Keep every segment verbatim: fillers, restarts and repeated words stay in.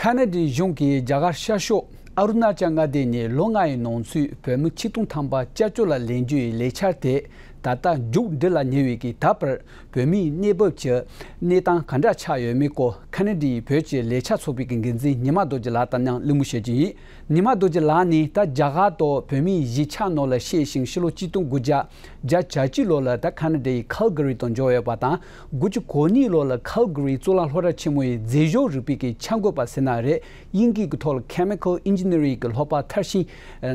ཁ་ན་ཌའི་གཞུང་གིས་རྒྱ་གར་ཤར་ཕྱོགས་ཨ་རུ་ན་ཅལ་མངའ་སྡེ་ནས་ལོ་ལྔ་ཡི་ནང་ཚུད་བོད་མི་ཆིག་སྟོང་ཐམ་པ་སྐྱབས་བཅོལ་ལ་ལེན་རྒྱུ་ཡི་ལས་འཆར་དེ་ད་ལྟ་མཇུག་སྒྲིལ་ལ་ཉེ་བའི་གི་ད་བར་བོད་མིའི་གནས་བབ་ཀྱི་གནས་སྟངས་ག་འདྲ་ཆགས་ཡོད་མེད་སྐོར་ཁ་ན་ཌའི་བོད་ཀྱི་ལས་འཆར་ཚོགས་པའི་གི་འགན་འཛིན་ཉི་མ་རྡོ་རྗེ་ལགས་དང་མཉམ་གླེང་མོལ་བྱེད་ཀྱི་ཡིན། ཉི་མ་རྡོ་རྗེ་ལགས་ནས་ད་རྒྱ་གར་དང་བོད་མིའི་གཞིས་ཆགས་ནང་ལ་གཤེགས་ཤིང་ཕྱི་ལོ་ཆིག་སྟོང་དགུ་བརྒྱ་བརྒྱད་ཅུ་གྱ་གཅིག་ལོ་ལ་ད་ཁ་ན་ཌའི་ཁལ་ག་རི་དུ་འབྱོར་ཡོད་པ་དང་། དགུ་བཅུ་གོ་གཉིས་ལོ་ལ་ཁལ་ག་རིའི་གཙུག་ལག་སློབ་གྲྭ་ཆེན་མོའི་རྫས་སྦྱོར་རིག་པའི་གི་འཆར་འགོད་པ་ཟེར་ན་རེད། དབྱིན་སྐད་ཀྱི་ཐོག་ལ་Chemical Engineering གི་སློབ་པ་མཐར་ཕྱིན་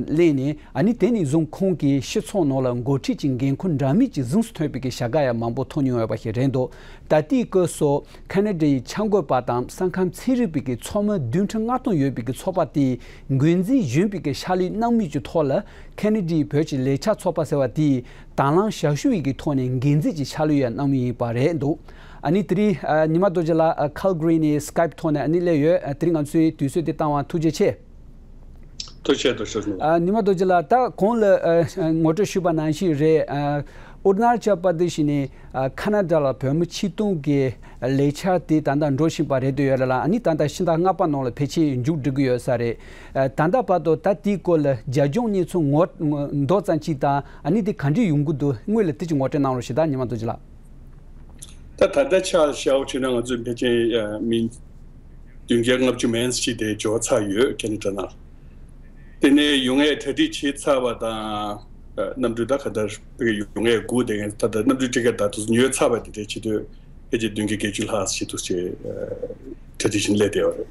ལེན་ནས། ཨ་ནི་དེ་ནས་བཟུང་ཁོང་གིས་སྤྱི་ཚོགས་ནང་ལ་འགོ་ཁྲིད་ཀྱི་འགན་ཁུར་འདྲ་མིན་གྱི་གཟེངས་སུ་ཐོན་པའི་གི་བྱ་དགའ་ཡང་མང་པོ་ཐོབ་མྱོང་ཡོད་པ་ཞིག་རེད་འདུག་ད་ལྟའི་སྐབས་སུ་ཁ་ན་ཌའི་འཆར་འགོད་པ་དང་ས་ཁམས་ཚན་རིག་པའི་གི་ཚོགས་མི་བདུན་ཁྲི་ལྔ་སྟོང་ཡོད་པའི་གི་ཚོགས་པ་དེས་འགན་འཛིན་གཞོན་པའི་གི་ཕྱག་ལས་གནང་མུས་ཀྱི་ཐོག་ལ་ཁ་ན་ཌའི་བོད་ཀྱི་ལས་འཆར་ཚོགས་པ་ཟེར་བ་དེས་དང་བླངས་ཞབས་ཞུ་ཡི་གི་ཐོག་ནས་འགན་འཛིན་གྱི་ཕྱག་ལས་ཡང་གནང་མུས་ཡིན་པ་རེད་འདུག་ཨ་ནི་དེ་རིང་ཨ་ཉི་མ་རྡོ་རྗེ་ལགས་ཨ་ཁལ་ག་རི་ནས་Skype ཐོག་ནས་ཨ་ནི་སླེབས་ཡོད། ཨ་དེ་རིང་ང་ཚོའི་དུས་ཚོད་དེ་བཏང་བ་ཐུགས་རྗེ་ཆེ། ཐུགས་རྗེ་ཆེ། ཐུགས་རྗེ་ཆེ། ཨ་ཉི་མ་རྡོ་རྗེ་ལགས། ད་གོང་ལ་ཨ་ངོ་སྤྲོད་ཞུས་པ་ནང་བཞིན་རེད། ཨ་ཨ་རུ་ན་ཅལ་པར་དེ་ཤི་ནས་ཨ་ཁ་ན་ཌ་ལ་བོད་མི་ཆིག་སྟོང་གི་ལས་འཆར་དེ་ད་ལྟ་འགྲོ་བཞིན་པ་རེད་འདོད་ཡོད་རེད་ལ། ཨ་ནི་ད་ལྟ་ཕྱི་ཟླ་ལྔ་པ་ནང་ལ་ཕལ་ཆེར་མཇུག་སྒྲིལ་གི་ཡོད་ས་རེད། ཨ་ད་ལྟ་བར་དུ་ད་དེའི་སྐོར་ལ་རྒྱབ་ལྗོངས་གནས་ཚུལ་ངོ་མདོ་ཙམ་ཅིག་དང་། ཨ་ནི་དེ་ག་འདྲས་ཡོང་གི་འདུག་སྔོན་ལ་དེ་ཅིག་ངོ་སྤྲོད་གནང་རོགས་ཞེས། ད་ཉི་མ་རྡོ་རྗེ་ལགས། ད་ད་ལྟ་ཆ་བཞག་པ་བྱས་ན་ང་ཚོ་ཕལ་ཆེར་ཨ་མི་བདུན་བརྒྱ་ལྔ་བཅུ་མན་ཞིག་དེ་འབྱོར་ཚར་ཡོད། ཁེ་ན་ཌ་ནང་། དེ་ནས་ཡོང་ཡས་གྲ་སྒྲིག་བྱས་ཚར་བ་དང་། ཨ་གནམ་གྲུ་ད་ག་འདྲ་ཡོང་ཡས་སྒུག་བསྡད་མཁན། ད་ལྟ་གནམ་གྲུ་ཊི་ཀེ་ཊི་ད་དུང་ཉོས་ཚར་བ་དེ་འདྲ་བྱེད་དུས་ཕལ་ཆེར་བདུན་བརྒྱ་བརྒྱད་ཅུ་ལྷག་ཞིག་འདུག་ཅེས་གྲ་སྒྲིག་བྱས་ནས་སླེབས་བསྡད་ཡོད་རེད།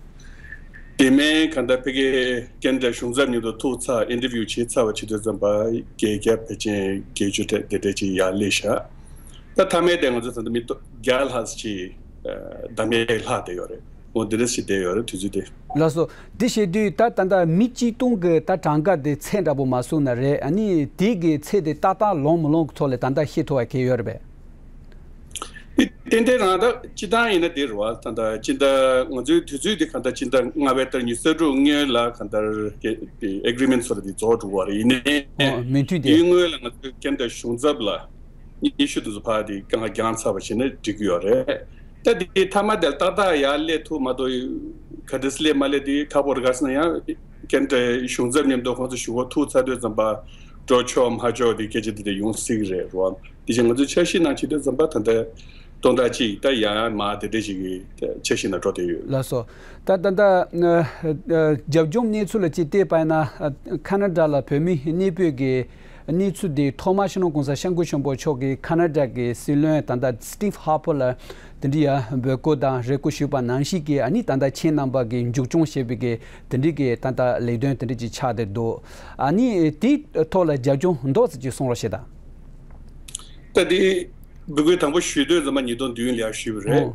དེ་མིན་གང་ལྟར་ཕ་གིའི་ཁེ་ན་ཌ་གཞུང་ཚབ་མཉམ་དུ་ཐུག་ཚར། ཨིན་ཊར་བིའུ་བྱས་ཚར་བ་བྱེད་དུས་ཙམ་པ་བརྒྱད་བརྒྱ་ཕལ་ཆེར་བརྒྱད་ཅུ་དེ་འདྲ་ཅིག་ཡར་སླེབས་ཤག་ད་མཐའ་མའི་དེ་ང་ཚོ་ད་ལྟ་མི་བརྒྱ་ལྷག་ཅིག་བདམས་ཡས་ལྷག་བསྡད་ཡོད་རེད། འོ་འདི་འདྲ་ཞིག་བསྡད་ཡོད་རེད་དུས་ཚོད་དེ། ལགས་སོ། འདི་བྱེད་དུས་ད་ད་ལྟ་མི་གཅིག་སྟོང་གི་ད་གྲངས་ཀ་དེ་ཚད་འདྲ་པོ་མ་སོང་ན་རེད། ཨ་ནི་དེ་གི་ཚད་དེ་ཏག་ཏག་ལོངས་མི་ལོངས་ཀྱི་ཐོག་ལ་ད་ལྟ་ཤེས་ཐུབ་པ་གལ་ཡོད་རེད་པས། དེ་ཏན་ཏན་རང་ད་སྤྱི་བཏང་ཡིན་ན་དེ་རེད་བ། ད་ལྟ་སྤྱི་ཟླ་ང་ཚོའི་དུས་ཚོད་དེ་གང་ལྟར་སྤྱི་ཟླ་ལྔ་པའི་ཏ་རིག་ཉི་ཤུ་རྩ་དྲུག་སྔོན་ལ་གང་ལྟར་ཨེ་གི་རི་མེན་ཊི་ཚོ་ལ་དེ་རྫོགས་འགྲོ་བ་རེད། ཡིན་ནའི་ཨོ་མོས་མཐུན་དེ། དེའི་སྔོན་ལ་ང་ཚོའི་ཁེ་ན་ཌ་གཞུང་ཚབ་ལ་སྙན་ཞུ་དེ་ཚོ་ཕར་དེ་གང་ལ་བརྒྱངས་ཚར་བ་བྱས་ན་འགྲིག་གི་ཡོད་རེད། ད་དེ་མཐའ་མ་དེ་ལ་ཏག་ཏག་ཡར་སླེབས་ཐུབ་མ་གཏོགས་ག་འདྲ་སེ་སླེབས་མ་སླེབས་དེ་ཁག་པོ་རེད། ག་ཟེར་ན་ཡང་ཁེ་ན་ཌའི་གཞུང་ཚབ་མཉམ་དུ་ཁོང་ཚོ་ཞུ་སྒོ་ཐུག་ཚར་དུས་ཙམ་པ་འགྲོ་ཆོག་མ་ཆོག་དེ་སྐད་ཆ་དེ་འདྲ་ཡོང་སྲིད་ཀྱི་རེད་རོ། དེ་བཞིན་ང་ཚོས་འཆར་གཞི་ནང་བྱེད་དུས་ཙམ་པ་ད་ལྟ་སྟོང་ཕྲག་གཅིག་ད་ཡར་མར་དེ་འདྲ་ཞིག་གི་འཆར་གཞི་ནང་འགྲོ་བསྡད་ཡོད། ལགས་སོ། ད་ད་ལྟ་ཨ་ཨ་རྒྱབ་ལྗོངས་གནས་ཚུལ་ལ་ཅིག་བལྟས་པ་ཡིན་ན། ཨ་ཁ་ན་ཌ་ལ་བོད་མི་གནས་སྤོས་ཀྱི་གནས་ཚུལ་དེ་ཐོག་མར་སྤྱི་ནོར་༸གོང་ས་༸སྐྱབས་མགོན་ཆེན་པོ་མཆོག་གིས་ཁ་ན་ཌ་གི་སྲིད་བློན་ད་ལྟ་སི་ཊིབ་ཧར་པར་ལ་དེ་འདྲ་ཡང་འབོད་སྐུལ་དང་རེ་སྐུལ་ཞུས་པ་ནང་བཞིན་གྱི། ཨ་ནི་ད་ལྟ་ཁྱེད་རྣམ་པ་གིས་མཇུག་སྐྱོང་བྱས་པའི་གི་དེ་འདྲའི་གི་ད་ལྟ་ལས་དོན་དེ་འདྲ་ཅིག་ཆགས་བསྡད་འདུག་ཨ་ནི་དེའི་ཐོག་ལ་རྒྱབ་ལྗོངས་མདོར་ཙམ་ཅིག་གསུང་རོགས་བྱེད་དང་། ད་དེ་འབོད་སྐུལ་དང་པོ་ཞུས་དུས་ཙམ་པ་ཉིས་སྟོང་བདུན་ལ་ཡར་ཞུས་པ་རེད། ཨོ།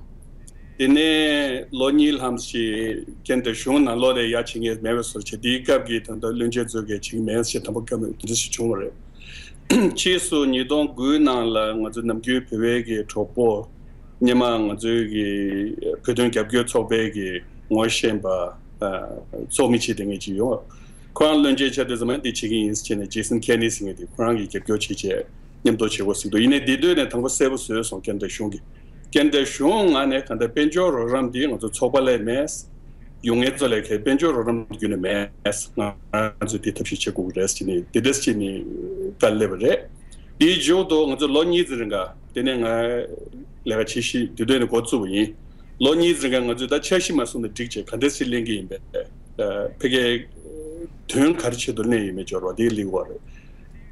དེ་ནས་ལོ་གཉིས་ལྷག་ཅིག་ཁེ་ན་ཌ་གཞུང་ནང་ལོགས་ལ་ཡར་བྱེད་མཁན་མེད་པའི་བཟོ་འདྲ་བྱས། དེའི་སྐབས་ཀྱི་ད་ལྟ་བློན་ཆེན་ཚོས་གལ་བྱེད་ཀྱི་མེད་ཟེར་དང་པོ་སྐབས་ནས་དེ་འདྲ་ཞིག་བྱུང་བ་རེད། ཕྱིས་སུ་ཉིས་སྟོང་དགུའི་ནང་ལ་ང་ཚོ་ནམ་རྒྱུན་བོད་པའི་གི་གྲོགས་པོ་སྔོན་མ་ང་ཚོའི་གི་བོད་དོན་རྒྱབ་སྐྱོར་ཚོགས་པའི་གི་ངོ་ཤེས་པ་ཚོགས་མི་བྱས་བསྡད་མཁན་ཅིག་ཡོད། ཁོ་རང་བློན་ཆེན་ཆགས་དུས་ཙམ་པ་འདི་བྱེད་ཀྱི་ཡིན་ཟེར་བྱས་ནས་ཇེ་སན་ཁེ་ནི་ཟེར་མཁན་དེ་ཁོ་རང་གིས་རྒྱབ་སྐྱོར་བྱས་བྱས། མཉམ་དུ་བྱེད་དགོས་ཟེར་འདུག་ཡིན་ནའི་འདི་དུས་ནས་དང་པོ་གསལ་པོ་བཟོས་སོང་། ཁེ་ན་ཌ་གཞུང་གིས། ཁེ་ན་ཌ་གཞུང་ངོས་ནས་གང་ལྟར་དཔལ་འབྱོར་རོགས་རམ་འདི་ང་ཚོ་ཚོགས་པ་ལ་མེད། ཡོང་མཁན་ཚོ་ལ་གལ་དཔལ་འབྱོར་རོགས་རམ་བརྒྱུད་ནས་མེད། ང་ཚོས་འདི་ཐབས་ཤེས་བྱེད་དགོས་ཀྱི་རེད་ཟེར་ནས་འདི་འདྲ་ཟེར་ནས་བཀའ་སླེབས་པ་རེད། དེའི་མཇུག་ཏུ་ང་ཚོ་ལོ་གཉིས་ཙམ་རིང་ག་དེ་ནས་ང་ལས་ཀ་བྱེད་བཞིན་དུས་དུས་ནས་འགོ་བཙུགས་པ་ཡིན། ལོ་གཉིས་ཙམ་རིང་ག་ང་ཚོས་ད་འཆར་གཞི་མ་བཟོ་ན་འགྲིག་བྱས་ག་འདྲ་ཞིག་ལེན་གྱི་ཡིན་པས། ཕ་གིའི་དོན་ག་རེ་ཆེད་དུ་གནས་ཡོད་མེད་འབྱོར་བ་དེ་གླེང་བ་རེད།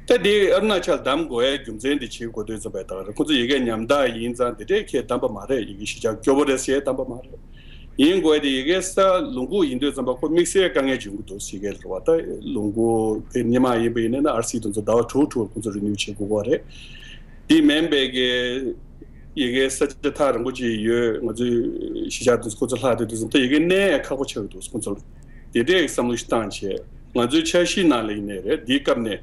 ད་དེ་ཨ་རུ་ན་ཅལ་བདམས་དགོས་ཡའི་རྒྱུ་མཚན་དེ་བྱེད་དགོས་དུས་ཙམ་པའི་ད་ག་རེ་ཁོང་ཚོ་ཡ་གི་ཉམ་ཐག་ཡིན་ཙང་དེ་འདྲའི་ཁས་བདམས་པ་མ་རེད། ཡ་གི་གཞིས་ཆགས་སྐྱོ་པོ་རེད་ཟེར་བདམས་པ་མ་རེད། ཡིན་དགོས་དེ་ཡ་གི་ས་ལུང་ཁུག་ཡིན་དུས་ཙམ་པ་ཁོ་དམིགས་བསལ་དཀའ་ངལ་འབྱུང་གི་འདུག་ཟེར་གི་རེད་བ། ད་ལུང་ཁུག་དེ་སྔོན་མ་ཡིན་པ་ཡིན་ན་ན་ཨར་སི་དེ་ཚོ་ཟླ་བ་དྲུག་དྲུག་ཁོང་ཚོ་རི་ནིའུ་བྱེད་དགོས་གོ་རེད། དེ་མིན་པའི་གི་ཡ་གི་ས་ཆ་ཐག་རིང་པོ་ཅིག་ཡོད། ང་ཚོའི་གཞིས་ཆགས་དེ་ཚོ་ཁོ་ཚོ་ལྷག་དེ་དུས་ཙམ་ད་ཡ་གི་གནས་ཡང་ཁག་པོ་ཆགས་ཀྱི་འདུག་ཁོ་ཚོ་དེ་འདྲའི་བསམ་བློ་ཞིག་བཏང་བྱས་ང་ཚོའི་འཆར་གཞིའི་ནང་ལ་ཡིན་ནའི་རེད། དེའི་སྐབས་ནས་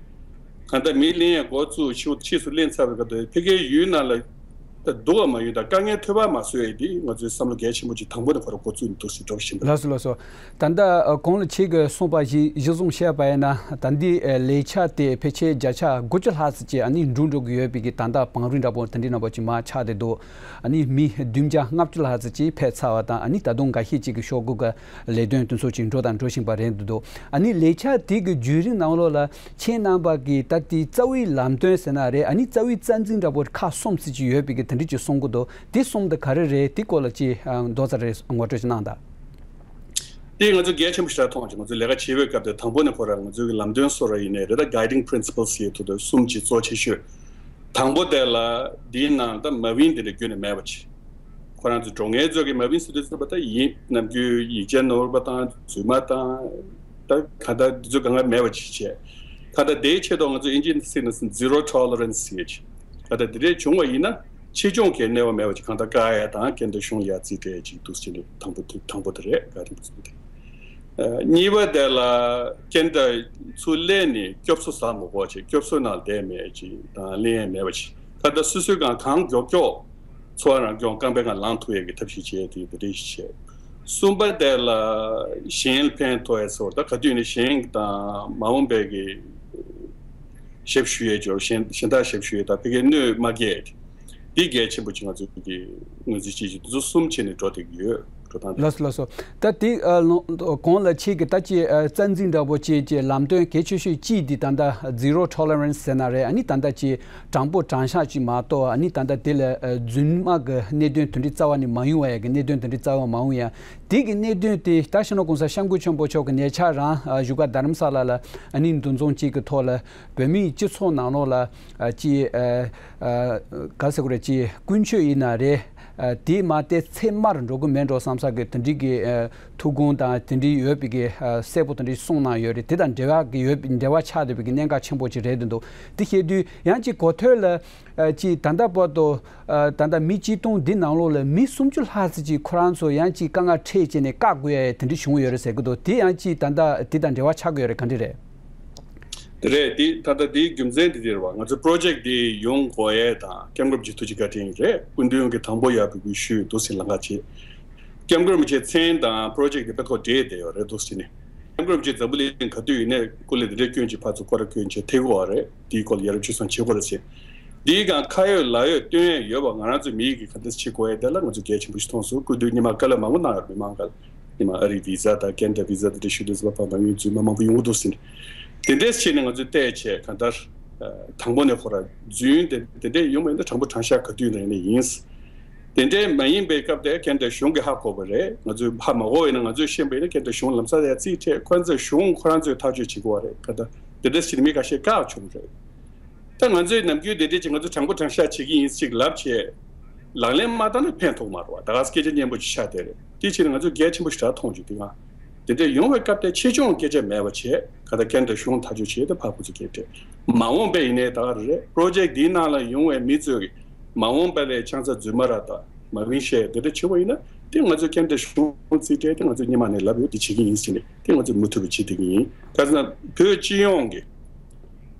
གང་ལྟར་མི་ལེན་ཡང་འགོ་བཙུགས་ཕྱི་ཕྱིས་སུ་ལེན་ཚར་བའི་སྐབས་དུ་ཕ་གིའི་ཡུལ་ནང་ལ་ ད་སྡུག་པ་མ་ཡོང་དང་དཀའ་ངལ་འཕྲད་པ་མ་བཟོ་ཡས་འདི་ང་ཚོའི་བསམ་བློ་གལ་ཆེན་པོ་ཅིག་དང་པོ་ནས་ཁོ་རང་འགོ་བཙུགས་ནས་འདུག་སེ་འགྲོ་བཞིན་པ་རེད། ལགས་སོ་ལགས་སོ། ད་ལྟ་ཨ་གོང་ལ་ཁྱེད་ཀྱིས་གསུངས་པ་བཞིན་གཞི་བཟུང་བྱས་པ་ཡིན་ན། ད་འདི་ཨ་ལས་འཆར་དེ་ཕལ་ཆེར་བརྒྱ་ཆ་དགུ་བཅུ་ལྷག་ཙམ་ཅིག་ཨ་ནི་འགྲུབ་འགྲོ་གི་ཡོད་པའི་གི་ད་ལྟ་བང་རིམ་འདྲ་པོ་དེ་འདྲའི་རྣམ་པ་ཅིག་མར་ཆགས་བསྡད་འདུག་ཨ་ནི་མི་བདུན་བརྒྱ་ལྔ་བཅུ་ལྷག་ཙམ་ཅིག་ཕེབས་ཚར་བ་དང་། ཨ་ནི་ད་དུང་འགའ་ཤས་ཅིག་གི་ཤོག་གུ་གི་ལས་དོན་དེ་ཚོ་ཅིག་འགྲོ་དང་འགྲོ་བཞིན་པ་རེད་འདུག་ཨ་ནི་ལས་འཆར་དེ་གི་བརྒྱུད་རིམ་ནང་ལོགས་ལ་ཁྱེད་རྣམ་པ་གི་ད་དེ་རྩ་བའི་ལམ་སྟོན་ཟེར་ན་རེད། ཨ་ནི་རྩ་བའི་རྩ་འཛིན་འདྲ་པོ་ཁག་གསུམ་ཙམ་ཅིག་ཡོད་པའི་གི་དེ་འདྲ་ཅིག་གསུང་གི་འདུག་དེ་གསུམ་དེ་ག་རེ་རེད། དེ་སྐོར་ལ་ཅིག་ཨ་མདོ་ཙམ་རེ་ངོ་སྤྲོད་ཅིག་གནང་དང་། དེ་ང་ཚོ་གལ་ཆེན་པོ་ཞིག་མཐོང་བྱུང་། ང་ཚོ་ལས་ཀ་བྱེད་པའི་སྐབས་དེ་དང་པོ་ནས་ཁོ་རང་ང་ཚོའི་ལམ་སྟོན་བཟོ་ར་ཡིན་ནའི་རེད། ད་guiding principles ཡི་ཐོག་ཏུ་གསུམ་ཅིག་གཙོ་ཆེ་ཤོས། དང་པོ་དེ་ལ་འདིའི་ནང་ད་མ་བིན་དེ་འདྲ་ཁྱོན་ནས་མེད་པ་ཅིག་ཁོ་རང་ཚོ་འགྲོ་ངེས་ཚོ་གི་མ་བིན་སི་ཏུ་ཚོ་པ་ད་ཡིན་ནམ་རྒྱུན་ཡིག་ཆ་ནོར་བ་དང་རྫུན་མ་དང་ད་ག་ད་འདི་ཚོ་གང་ག་མེད་པ་ཅིག་བྱས། ག་ད་དེའི་ཆེད་དུ་ང་ཚོ་ཨིན་ཇི་ནས་ཟེར་ན་zero tolerance ཡོད་ཅིག་ག་ད་དེ་འདྲའི་བྱུང་བ་ཡིན་ན་ཆེད་སྦྱོང་གི་གནས་བབ་མེད་པ་ཅིག་གང་ལྟར་བཀག་ཡ་དང་སྐད་འདོན་གཞུང་ལ་རྩིས་སྤྲད་ཅིག་འདུག་ཟེར་ནས་དང་པོ་དེ་དང་པོ་དེ་རེད། ག་རེ་ཟེར་ཏེ། ཨ་གཉིས་པ་དེ་ལ་སྐད་འདོན་ཚུར་ལེན་ནས་སྐྱོབ་གསོ་ཟ་མི་དགོས་ཅིག་སྐྱོབ་གསོ་ནང་བསྡད་མེད་ཅིག་དང་ལེན་ཡ་མེད་པ་ཅིག་ག་ད་སོ་སོའི་གང་གང་མགྱོགས་མགྱོགས་འཚོ་བ་རང་སྐྱོང་རྐང་པའི་ཁ་ལངས་ཐུབ་ཡ་གི་ཐབས་ཤེས་བྱས་ཏེ་དེ་འདྲ་ཞིག་བྱས། གསུམ་པ་དེ་ལ་གཞན་ལ་ཕན་ཐོགས་ཡ་ཚོར་ད་ག་དུས་ནས་གཞན་དང་མ་འོངས་པའི་གི་ཞབས་ཞུ་ཡས་འབྱོར་གཞན་གཞན་དག་ཞབས་ཞུ་ཡས་དང་ཕ་གིའི་གནོད་མ་སྐྱེལ། འདི་གལ་ཆེན་པོ་ཅིག་ང་ཚོའི་གི་ངོས་འཛིན་བྱེད་ཀྱི་འདི་ཚོ་གསུམ་བྱས་ནས་འགྲོ་བསྡད་ཀྱི་ཡོད། འགྲོ་སྟངས་དེ། ལགས་སོ་ལགས་སོ། ད་དེ་ཨ་ལོ་གོང་ལ་ཁྱེད་ཀྱི་ད་ཅི་ཨ་རྩ་འཛིན་འདྲ་པོ་ཅིག་ཅིག་ལམ་སྟོན་གལ་ཆེ་ཤོས་གཅིག་འདི་ད་ལྟ་zero tolerance ཟེར་ན་རེད། ཨ་ནི་ད་ལྟ་ཅིག་དྲང་པོ་དྲང་བཞག་ཅིག་མ་གཏོགས། ཨ་ནི་ད་ལྟ་དེ་ལ་ཨ་རྫུན་མ་གི་གནད་དོན་དེ་འདྲའི་རྩ་བ་ནས་མ་ཡོང་བ་ཡ་གི་གནད་དོན་དེ་འདྲའི་རྩ་བ་མ་ཡོང་ཡ། དེ་གི་གནད་དོན་དེ་ད་སྤྱི་ནོར་༸གོང་ས་༸སྐྱབས་མགོན་ཆེན་པོ་མཆོག་གི་ཉེ་ཆར་རང་ཨ་བཞུགས་སྒར་རྡ་རམ་ས་ལ་ལ་ཨ་ནི་འདུ་འཛོམས་གཅིག་གི་ཐོག་ལ་བོད་མིའི་སྤྱི་ཚོགས་ནང་ལོགས་ལ་ཨ་ཅིག་ཨ་ཨ་ག་ཟེར་དགོས་རེད། ཅིག་ཀུན་སྤྱོད་ཡིན་ན་རེད། ཨ་དེ་མ་བལྟས་ཚད་མར་འགྲོ་གི་མེད་འགྲོ་བསམ་ས་གི་དེ་འདྲའི་གི་ཨ་ཐུགས་དགོངས་དང་དེ་འདྲའི་ཡོད་པའི་གི་ཨ་གསལ་པོ་དེ་འདྲའི་གསུངས་གནང་ཡོད་རེད། དེ་དང་འབྲེལ་བ་གི་ཡོད་འབྲེལ་བ་ཆགས་བསྡད་པའི་གི་གནད་འགག་ཆེན་པོ་ཅིག་རེད་འདུག་དེ་བཤད་དུས་ཡང་ཅིག་གོ་ཐོས་ལ་ཨ་ཅིག་ད་ལྟ་བར་དུ་ཨ་ད་ལྟ་མི་སྤྱི་སྟོང་འདི་ནང་ལོགས་ལ་མི་སུམ་ཅུ་ལྷག་ཙམ་ཅིག་ཁོ་རང་ཚོ་ཡང་ཅིག་དཀའ་ངལ་འཕྲད་བྱས་ནས་བཀག་དགོས་ཡ་དེ་འདྲ་བྱུང་ཡོད་རེད་ཟེར་གི་འདུག་དེ་ཡང་ཅིག་ད་ལྟ་དེ་དང་འབྲེལ་བ་ཆགས་ཀྱི་ཡོད་རེད། ག་འདྲ་རེད། དེ་རེད། དེ་ད་ལྟ་དེའི་རྒྱུ་མཚན་དེ་དེ་རེད་བ། ང་ཚོ་པྲོ་ཇེཀ་དེ་ཡོང་དགོས་ཡས་དང་སྐྱབས་མགོན་རིན་པོ་ཆེ་ཐུགས་རྗེ་བཀའ་དྲིན་རེད། སྐུ་མདུན་གྱི་དང་པོ་ཡར་འབོད་སྐུལ་ཞུས་འདུག་སེ་ལམ་ཁ་ཕྱེ། སྐྱབས་མགོན་རིན་པོ་ཆེའི་མཚན་དང་པྲོ་ཇེཀ་དེ་དཔེ་ཁོ་འབྲེལ་བསྡད་ཡོད་རེད་འདུག་སེ་ནས། སྐྱབས་མགོན་རིན་པོ་ཆེ་འཛམ་བུ་གླིང་ག་དུས་ཡིན་ནའི་སྐུ་ལས་དེ་འདྲའི་སྐྱོན་ཅིག་ཕར་ཚུར་སྐོར་ར་སྐྱོན་ཅིག་ཐེབས་ཀྱི་ཡོད་རེད། དེའི་སྐོར་ལ་ཡ་རབས་བཅུ་གསུམ་བྱེད་དགོས་རེད་ཟེར། འདིའི་སྒང་ཁ་ཡོད་ལག་ཡོད་སྟོན་ཡས་ཡོད་པ། ང་རང་ཚོའི་མི་ཡིག་གི་ག་འདྲ་བྱེད་དགོས་ཡས་དེ་ལ་ང་ཚོ་གལ་ཆེན་པོ་ཞིག་མཐོང་སོང་། སྐུ་མདུན་ཉི་མ་བཀའ་སློབ་མང་པོ་གནང་ཡོད་རེད། མི་མང་སྒང་ལ། ཉི་མ་ཨ་རིའི་བི་ཟ་དང་ཀེ་ན་ཌ་བི་ཟ་དེ་འདྲ་ཞུ་དུས་ཙམ་པ་ཕར་མ་ཡོང་རྫུན་མ་མང་པོ་ཡོང་གི་འདུག་ཟེར་ནས། དེ་འདྲས་བྱས་ནས་ང་ཚོས་བལྟས་བྱས་གང་ལྟར་ཨ་དང་པོ་ནས་ཁོ་ར་རྫུན་དེ་དེ་འདྲས་ཡོང་བ་ཡིན་ན་དྲང་པོ་དྲང་བཞག་ག་དུས་ནས་ཡིན་ན་ཡིན། དེ་འདྲས་མ་ཡིན་པའི་སྐབས་དེ་ཀེ་ན་ཌ་གཞུང་གིས་ཧ་གོ་བ་རེད། ང་ཚོས་ཧ་མ་གོ་བ་ཡིན་ན། ང་ཚོས་ཤེས་པ་ཡིན་ན་ཀེ་ན་ཌ་གཞུང་ལམ་སང་ཡར་རྩིས་སྤྲད། ཁོ་ཚོས་གཞུང་ཁོ་རང་ཚོས་ཐག་གཅོད་བྱེད་དགོས་བ་རེད། གང་ལྟར་དེ་འདྲས་བྱས་ནས་མི་ཁ་ཤས་བཀག་བྱུང་རེད། ད་ང་ཚོས་ནམ་རྒྱུན་དེ་འདྲས་ཅིག་ང་ཚོ་དྲང་པོ་དྲང་བཞག་བྱེད་ཀྱི་ཡིན་ཅིག་ལབ་བྱས། ལག་ལེན་མ་བསྟར་ན་ཕན་ཐོགས་མ་རེད་བ། ད་ག་སེ་སྐད་ཆ་སྙན་པོ་ཅིག་ཆགས་བསྡད་རེད། དེ་བྱས་ན་ང་ཚོས་གལ་ཆེན་པོ་ཞེ་དྲག་མཐོང་བྱུང་། དེ་སྒང་དེ་འདྲས་ཡོང་བའི་སྐབས་དེ་ཆེད་སྦྱོང་སྐད་ཆ་མེད་པ་བྱས། གང་ལྟར་ཀེ་ན་ཌ་གཞུང་ཐག་གཅོད་བྱས་ཏེ་ཕར་ཁོ་ཚོས་སྐད་སྤྲད། མ་འོངས་པ་ཡིན་ནའི་ད་ག་རེད། པྲོ་ཇེཀ་འདིའི་ནང་ལ་ཡོང་བའི་མི་ཚོས་མ་འོངས་པ་ལ་ཆང་ས་རྫུན་མ་ར་དང་མ་བིན་བཤད་དེ་འདྲ་བྱེད་པ་ཡིན་ན། དེ་ང་ཚོས་ཀེ་ན་ཌ་གཞུང་རྩིས་སྤྲད་དེ་ང་ཚོས་སྔོན་མ་ནས་ལབ་ཡོད། དེ་བྱེད་ཀྱི་ཡིན་ཟེར་ནས། དེ་ང་ཚོས་མུ་མཐུད་པ་བྱེད་བསྡད་ཀྱི་ཡིན། ག་ཟེར་ན་བོད་སྤྱི་ཡོངས་ཀྱི་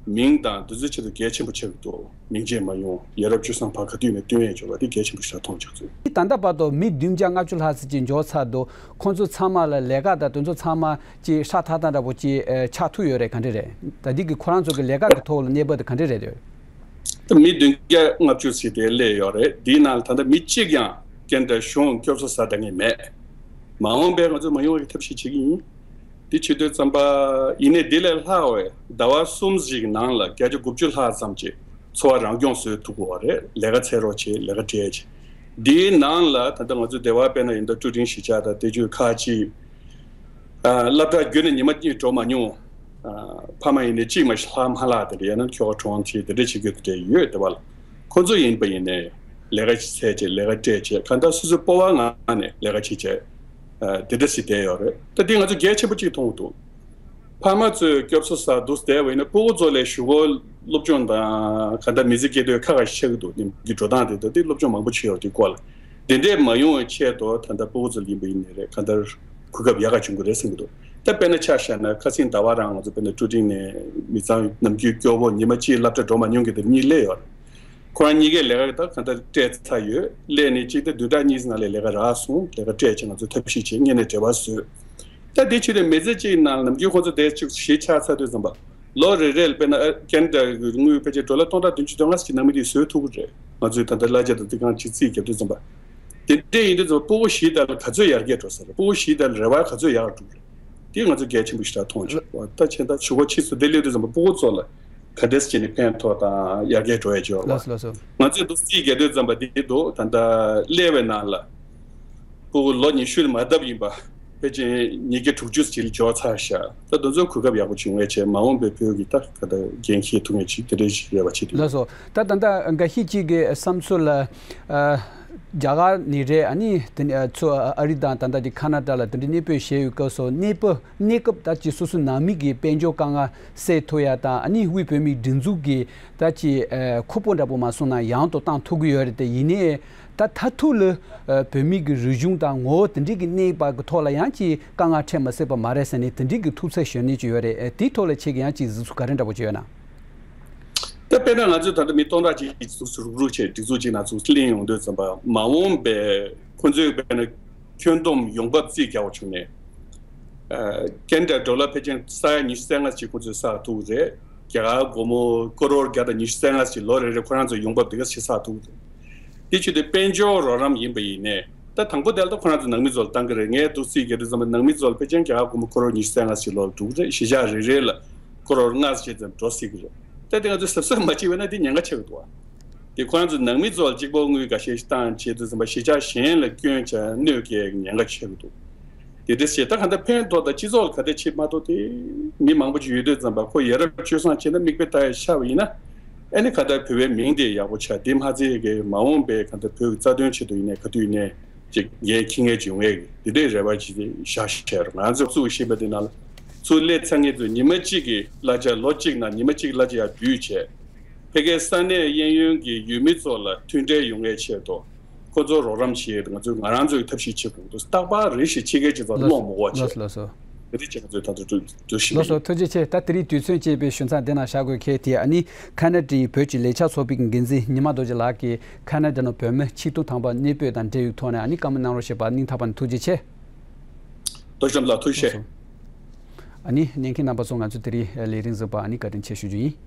མིང་དང་དེ་ཚོའི་ཆེད་དུ་གལ་ཆེན་པོ་ཆགས་ཀྱི་འདུག་མིང་ཆད་མ་ཡོང་། ཡ་རབས་བཅུ་གསུམ་པ་ག་དུས་ནས་སྟོན་ཡས་འབྱོར་བ་དེ་གལ་ཆེན་པོ་ཞིག་མཐོང་བྱུང་། ད་ལྟ་བར་དུ་མི་བདུན་བརྒྱ་ལྔ་བཅུ་ལྷག་ཙམ་ཅིག་འབྱོར་ཚར་འདུག་ཁོང་ཚོ་ཚང་མ་ལ་ལས་ཀ་དང་དེ་ཚོ་ཚང་མ་ཅིག་ཧྲ་ཐག་ཐག་འདྲ་པོ་ཅིག་ཨ་ཆགས་ཐུབ་ཡོད་རེད། ག་འདྲ་རེད། ད་འདི་གི་ཁོ་རང་ཚོ་གི་ལས་ཀ་གི་ཐོག་ལ་གནས་བབ་དེ་ག་འདྲ་རེད་འདུག་ད་མི་བདུན་བརྒྱ་ལྔ་བཅུ་ཙམ་དེ་སླེབས་ཡོད་རེད། འདིའི་ནང་ལ་ད་ལྟ་མི་གཅིག་ཀྱང་ཀེ་ན་ཌ་གཞུང་སྐྱོབ་གསོ་ཟ་བསྡད་མཁན་མེད། མ་འོངས་པའི་ང་ཚོ་མ་ཡོང་བའི་ཐབས་ཤེས་བྱེད་ཀྱི་ཡིན། འདི་བྱེད་དུས་ཙམ་པ་ཡིན་ནའི་འདི་ལས་ལྷག་པའི་ཟླ་བ་གསུམ་ཞིག་ནང་ལ་བརྒྱ་ཆ་དགུ་བཅུ་ལྷག་ཙམ་ཅིག་འཚོ་བ་རང་སྐྱོང་བཟོ་ཐུབ་དགོས་པ་རེད། ལས་ཀ་འཚོལ་རོགས་བྱེད། ལས་ཀ་སྤྲད་བྱེད། འདིའི་ནང་ལ་ད་ལྟ་ང་ཚོ་སྡེ་བ་དཔེར་ན་ཡིན་ད་ཀྲུའུ་ཀྲིན་གཞིས་ཆགས་དང་དེ་ཚོ་ཁག་ཅིག་ཨ་སློབ་གྲྭ་བརྒྱུད་ནས་ཉི་མ་གཉིས་འགྲོ་མ་མྱོང་། ཨ་ཕ་མ་ཡིན་ནའི་གཅིག་མ་ཤི་ལྷག་མ་ལྷག་དེ་འདྲ། ཡང་ན་ཁྱོ་ག་གྲོངས་བྱས་དེ་འདྲ་བྱེད་རྒྱུ་དེ་འདྲ་ཡོད། སྡེ་བ་ལ་ཁོ་ཚོ་ཡིན་པ་ཡིན་ནའི་ལས་ཀ་ཅིག་འཚོལ་བྱས། ལས་ཀ་སྤྲད་བྱས། གང་ལྟར་སོ་སོའི་སྤོབས་པ་ངང་ནས་ལས་ཀ་བྱེད་བྱས། ཨ་དེ་འདྲ་ཞིག་བསྡད་ཡོད་རེད། ད་འདི་ང་ཚོ་གལ་ཆེན་པོ་གཅིག་མཐོང་གི་འདུག་ཕ་མ་ཚོས་སྐྱོབ་གསོ་ཟ་འདུག་བསྡད་པ་ཡིན་ན་སྤུ་གུ་ཚོ་ལ་གཞུག་གུ་སློབ་སྦྱོང་དང་གང་ལྟར་མི་ཚེ་སྐྱེལ་དུས་ཁག་ཁག་ཞིག་ཆགས་ཀྱི་འདུག་ནི་གི་འགྲོ་སྟངས་དེ་ད་དེ་སློབ་སྦྱོང་མང་པོ་བྱས་ཡོད་དེ་སྐོར་ལ། དེ་འདྲས་མ་ཡོང་བའི་ཆེད་དུ་ད་ལྟ་སྤུ་གུ་ཚོ་ཡིན་པ་ཡིན་ནའི་རེད། གང་ལྟར་གོ་སྐབས་ཡག་ག་བྱུང་གི་རེད་བསམ་གྱི་འདུག་ད་དཔེར་ན་ཆ་བཞག་ན་ཁ་སང་ཟླ་བ་རང་ང་ཚོ་དཔེར་ན་ཀྲུའུ་ཀྲིན་ནས་མི་ཚང་ནམ་རྒྱུན་སྐྱོ་བོ་ཉི་མ་གཅིག་སློབ་གྲྭ་འགྲོ་མ་མྱོང་མཁན་དེ་གཉིས་སླེབས་ཡོད་རེད། ཁོ་རང་གཉིས་ཀས་ལས་ཀ་ད་གང་ལྟར་སྤྲད་ཚར་ཡོད། སླེབས་ནས་གཅིག་ད་བདུན་ཕྲག་གཉིས་ནང་ལ་ལས་ཀ་རག་སོང་། ལས་ཀ་སྤྲད་བྱས་ང་ཚོས་ཐབས་ཤེས་བྱས་སྔོན་ནས་འབྲེལ་བ་བཟོས། ད་དེ་ཕྱིར་མི་ཚེ་གཅིག་ནང་ནམ་རྒྱུན་ཁོ་ཚོ་དེ་ཅིག་གཞིས་ཆགས་ཚར་དུས་ཙམ་པ། ལོ་རེ་རེ་ལ་དཔེར་ན་ཨ་ཁེ་ན་ཌ་གི་དངུལ་ཕལ་ཆེར་ཌོ་ལར་སྟོང་ཕྲག་བདུན་ཅུ་དོན་ལྔ་ཞིག་ནང་མི་དེས་བཟོ་ཐུབ་ཀྱི་རེད། ང་ཚོས་ད་ལྟ་གླ་ཆ་དང་དེ་གང་ཅིག་རྩིས་རྒྱབ་དུས་ཙམ་པ། དེ་འདྲ་ཡིན་དུས་ཙམ་པ་སྤུ་གུ་བཞིའི་ཐད་ལ་ག་ཚོད་ཡར་རྒྱས་འགྲོ་ས་རེད། སྤུ་གུ་བཞིའི་ཐད་ལ་རེ་བ་ག་ཚོད་ཡར་འགྲོ་གི་རེད། དེ་ང་ཚོ་གལ་ཆེན་པོ་ཞིག་ད་མཐོང་བྱུང་བ། ད་ཕྱིན་ད་གཞུག་གུ་ཕྱིས་སུ་དེ་སླེབས་དུས་ཙམ་པ་སྤུ་གུ་ཚོ་ལ་ག་འདྲས་བྱས་ནས་ཕན་ཐོགས་དང་ཡར་རྒྱས་འགྲོ་ཡ་ཅིག་ཡོད་ལ། ལགས་སོ་ལགས་སོ། ང་ཚོས་འདུག་རྩིས་རྒྱག་དུས་ཙམ་པ་དེ་འདུག་ད་ལྟ་སླེབས་པའི་ནང་ལ། སྤུ་གུ་ལོ་ཉི་ཤུ་ལས་མ་བཏབ་ཡིན་པ། ཕལ་ཆེར་ཉིས་བརྒྱ་དྲུག་ཅུ་ཅིག་འབྱོར་ཚར་ཤག་ད་དེ་ཚོ་གོ་སྐབས་ཡག་པོ་བྱུང་བས་བྱས་མ་འོངས་པའི་བོད་ཀྱི་ད་ག་ད་འགན་འཁྱེར་ཐུབ་མཁན་ཅིག་དེ་འདྲའི་ཞིག་ཡོད་པ་བྱེད་དུས། ལགས་སོ། ད་ད་ལྟ་འགའ་ཤས་ཅིག་གི་བསམ་ཚུལ་ལ། ཨ། རྒྱ་གར་ནས་རེད། ཨ་ནི་དེ་ནས་ཚུར་ཨ་རི་དང་ད་ལྟ་དེ་ཁ་ན་ཌ་ལ་དེ་འདྲའི་གནས་སྤོས་བྱས་ཡོད་སྐབས་སུ་གནས་སྤོ་གནས་སྐབས་ད་ཅིག་སོ་སོའི་ནང་མི་གི་དཔལ་འབྱོར་དཀའ་ངལ་སེལ་ཐུབ་ཡ་དང་། ཨ་ནི་དབུས་བོད་མིའི་སྒྲིག་འཛུགས་ཀྱི་ད་ཅིག་ཨ་ཁུར་པོ་འདྲ་པོ་མ་སོང་ན་ཡང་དུ་བཏང་ཐུབ་ཀྱི་ཡོད་རེད་དེ། ཡིན་ནའི་ད་མཐར་ཐུག་ལ་ཨ་བོད་མི་གི་རིག་གཞུང་དང་ངོ་བོ་དེ་འདྲའི་གི་གནས་བབ་ཀྱི་ཐོག་ལ་ཡང་ཅིག་དཀའ་ངལ་འཕྲད་མ་སྲིད་པ་མ་རེད་ཟེར་ནས་དེ་འདྲའི་གི་ཐུགས་འཚབ་ཞུ་མཁན་ཅིག་ཡོད་རེད། ཨ་དེའི་ཐོག་ལ་ཁྱེད་ཀྱི་ཡང་ཅིག་གཟིགས་ཚུལ་ག་རེ་འདྲ་པོ་ཅིག་ཡོད་ན། ད་དཔེར་ན་ང་ཚོས་ད་ལྟ་མི་སྟོང་ཕྲག་གཅིག་ཚུགས་སུ་རུག་རུག་བྱས་སྒྲིག་འཛུགས་གཅིག་ནང་ཚུགས་སུ་གླེང་ཡོང་དུས་ཙམ་པ་མ་འོངས་པའི་ཁོ་ཚོས་དཔེར་ན་ཁྱོན་བསྡོམས་ཡོང་འབབ་རྩིས་རྒྱག་པ་བྱུང་ནས། ཨ་ཁེ་ན་ཌ་ཌོ་ལར་ཕལ་ཆེར་ས་ཡ་ཉི་ཤུ་རྩ་ལྔ་ཅིག་ཁོ་ཚོས་བསགས་ཐུབ་ཀྱི་རེད། རྒྱ་གར་སྒོར་མོ་ཀོ་རོར་བརྒྱ་དང་ཉི་ཤུ་རྩ་ལྔ་ཅིག་ལོ་རེ་རེ་ཁོ་རང་ཚོའི་ཡོང་འབབ་དེ་ག་ཞིག་བསགས་ཐུབ་ཀྱི་རེད། དེ་བྱེད་དུས་དཔལ་འབྱོར་རོགས་རམ་ཡིན་པ་ཡིན་ནའི་ད་དང་པོ་དེ་ལ་ད་ཁོ་རང་ཚོ་ནང་མི་ཚོ་ལ་བཏང་གི་རེད། ངས་འདུག་རྩིས་རྒྱག་དུས་ཙམ་པ་ནང་མི་ཚོ་ལ་ཕལ་ཆེར་རྒྱ་གར་སྒོར་མོ་ཀོ་རོར་ཉི་ཤུ་རྩ་ལྔ་ཞིག་ལོ་ལ་འགྲོ་གི་རེད། གཞིས་ཆགས་རེ་རེ་ལ་ཀོ་རོར་ལྔ་ཙམ་ཙམ་འགྲོ་སྲིད་ཀྱི་རེད། ད་དེ་ང་ཚོས་གཟབ་གཟབ་མ་བྱས་པ་ན་དེ་ཉེན་ཁ་ཆེ་གི་འདུག་བ། དེ་ཁོ་རང་ཚོ་ནང་མི་ཚོ་ལ་གཅིག་པོ་དངུལ་འགའ་ཤས་ཤིག་བཏང་བྱས་དུས་ཙམ་པ་གཞིས་ཆགས་གཞན་ལ་སྐྱོན་བྱས་གནོད་སྐྱེལ་ཉེན་ཁ་ཆེ་གི་འདུག་དེ་འདྲ་བྱས་ད་གང་ལྟར་ཕན་ཐོགས་དང་སྤྱི་ཚོགས་ལ་ག་འདྲ་བྱེད་མ་གཏོགས་དེ་མི་མང་པོ་ཅིག་ཡོད་དུས་ཙམ་པ་ཁོ་ཡ་རབས་སྤྱོད་བཟང་བྱས་ན་མིག་དཔེ་ལྟ་ཡ་ཤར་བ་ཡིན་ན། ཨ་ནི་ག་ད་བོད་པའི་མིང་དེ་ཡག་པོ་ཆགས། དེ་མ་ཚད་ཀྱི་མ་འོངས་པའི་ག་ད་བོད་ཀྱི་རྩ་དོན་ཆེད་དུ་ཡིན་ནའི་ག་དུས་ཡིན་ནའི་ཅིག་འགན་འཁྱེར་མཁན་ཅིག་ཡོང་ཡས་ཀྱི་དེ་འདྲའི་རེ་བ་ཅིག་བཞག་བཞག་རོགས། ང་ཚོ་བཙུགས་ཤེས་པ་དེ་ནང་ལ་ཚུར་སླེབས་ཚར་མཁན་ཚོས་ཉི་མ་གཅིག་གི་གླ་ཆ་ལོ་གཅིག་ནང་ཉི་མ་གཅིག་གླ་ཆ་ཡར་བསྡུས་བྱས། ཕ་གིའི་ས་གནས་གཡས་གཡོན་གྱི་ཡུལ་མི་ཚོ་ལ་མཐུན་འབྲེལ་ཡོང་ཡས་ཆེད་དུ། ཁོ་ཚོར་རོགས་རམ་བྱེད་ཡས་ང་ཚོས་ང་རང་ཚོའི་ཐབས་ཤེས་བྱེད་དགོས་འདུག་རྟག་པར་རེ་ཞིག་ཕྱི་རྒྱལ་སྤྱི་ཚོགས་ལ་ལགས་སོ་རྨོངས་མ་དགོས་ལགས་སོ་ཆེད། ལགས་སོ། དེ་རིགས་ཀྱི་ང་ཚོས་ད་དུང་འགྲོ་འགྲོ་བཞིན་པ་ལགས་སོ། ཡིན། ཐུགས་རྗེ་ཆེ། ད་དེ་རིང་དུས་ཚོད་ཅེས་པའི་ཞུ་མཚམས་འདི་ན་བཞག་དགོས། ཁེལ་ཏེ་ཨ་ནི་ཁ་ན་ཌའི་བོད་ཀྱི་ལས་འཆར་ཚོགས་པའི་འགན་འཛིན་ཉི་མ་རྡོ་རྗེ་ལགས་ཀྱིས་ཁ་ན་ཌ་ནང་བོད་མི་ཆིག་སྟོང་ཐམ་པ་གནས་སྤོས་དང་འབྲེལ་ཡོད་ཐོག་ནས་ཨ་ནི་བཀའ་མོལ་གནང་རོགས་ཞེས་པ་སྙིང་ཐག་པ་ནས་ཐུགས་རྗེ་ཆེ། རྡོ་རྗེ་ལགས་ཐུགས་རྗེ་ཆེ། ལགས་སོ། ཨ་ནི་ཉན་མཁན་རྣམ་པ་ཚོ་ང་ཚོ་དེ་རིང་ལས་རིམ་གཟིགས་པར་ཨ་ནི་བཀའ་དྲིན་ཆེ་ཞུ་རྒྱུ་ཡིན།